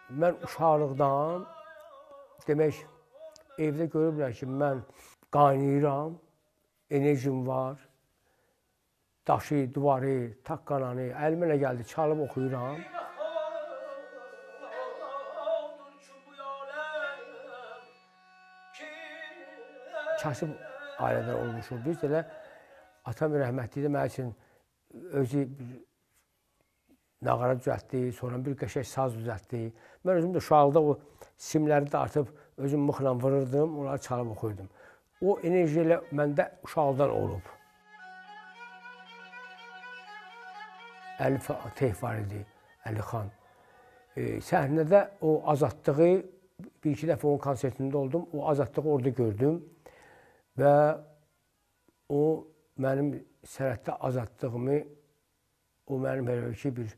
Mən uşaqlıqdan, demək, evdə görüblər ki, mən qaynayıram, enerjim var, daşı, duvarı, taqqananı, əlimə nə gəldi, çalıb oxuyuram. Kasıb ailədən olmuşuq. Biz elə atam rəhmətli də mənim üçün özü nağara düzəltdi, sonra bir qəşəng saz düzəltdi. Mən özüm də uşaqlıqda o simləri dartıb özüm mıxla vururdum, onları çalıb oxuyurdum. O enerji elə məndə uşaqlıqdan olub. Əli Fateh var idi, Əli xan. Səhnədə o azadlığı, bir-iki dəfə onun konsertində oldum, o azadlığı orada gördüm və o mənim sənətdə azadlığımı, o mənim elə ki, bir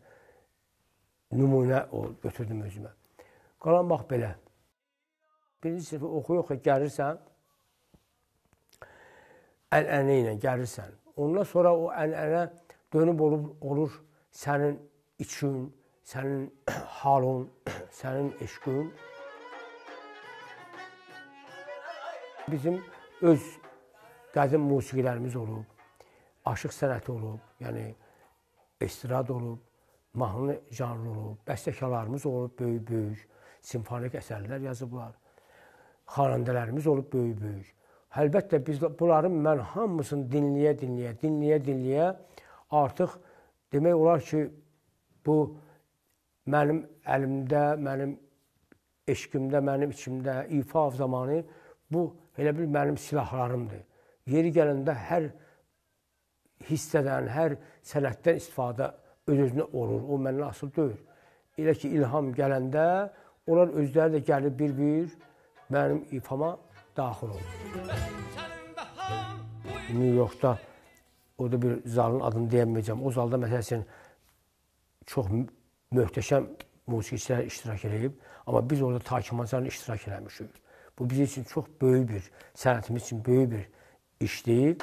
nümunə götürdüm özümə. Qalan bax belə. Birinci sinifə oxuya-oxuya gəlirsən, ənənə ilə gəlirsən. Ondan sonra o ənənə dönüb olur sənin üçün, sənin halın, sənin eşqin. Bizim öz qədim musiqilərimiz olub, aşıq sənəti olub, yəni estrad olub, mahnı janrı olub, bəstəkarlarımız olub, böyük-böyük, simfonik əsərlər yazıblar, xanəndələrimiz olub böyük-böyük. Əlbəttə, biz bunların mən hamısını dinləyə-dinləyə artıq demək olar ki, bu mənim əlimdə, mənim eşqimdə, mənim içimdə, ifa zamanı bu elə bil mənim silahlarımdır. Yeri gələndə hər hissədən, hər sənətdən istifadə öz-özünə olur, o məndən asılı deyil. Elə ki, ilham gələndə, onlar özləri də gəlib bir-bir mənim ifama daxil olur. New Yorkda, orada bir zalın adını deyəməyəcəm, o zalda məsəl üçün çox möhtəşəm musiqiçilər iştirak edib, amma biz orada Takimancanı iştirak eləmişik. Bu bizim üçün çox böyük bir, sənətimiz üçün böyük bir işdir.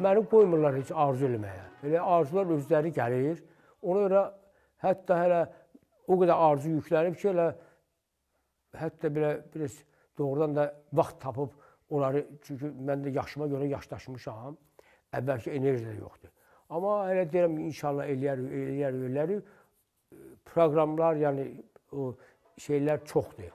Məni qoymurlar heç arzu eləməyə. Elə arzular özləri gəlir. Ona görə hətta hələ o qədər arzu yüklənib ki, elə hətta belə biraz doğrudan da vaxt tapıb onları, çünki mən də yaşıma görə yaşdaşmışam, əvvəlki enerji də yoxdur. Amma elə deyirəm ki, inşallah eləyərik, eləyərik, eləyərik. Proqramlar, yəni o şeylər çoxdur.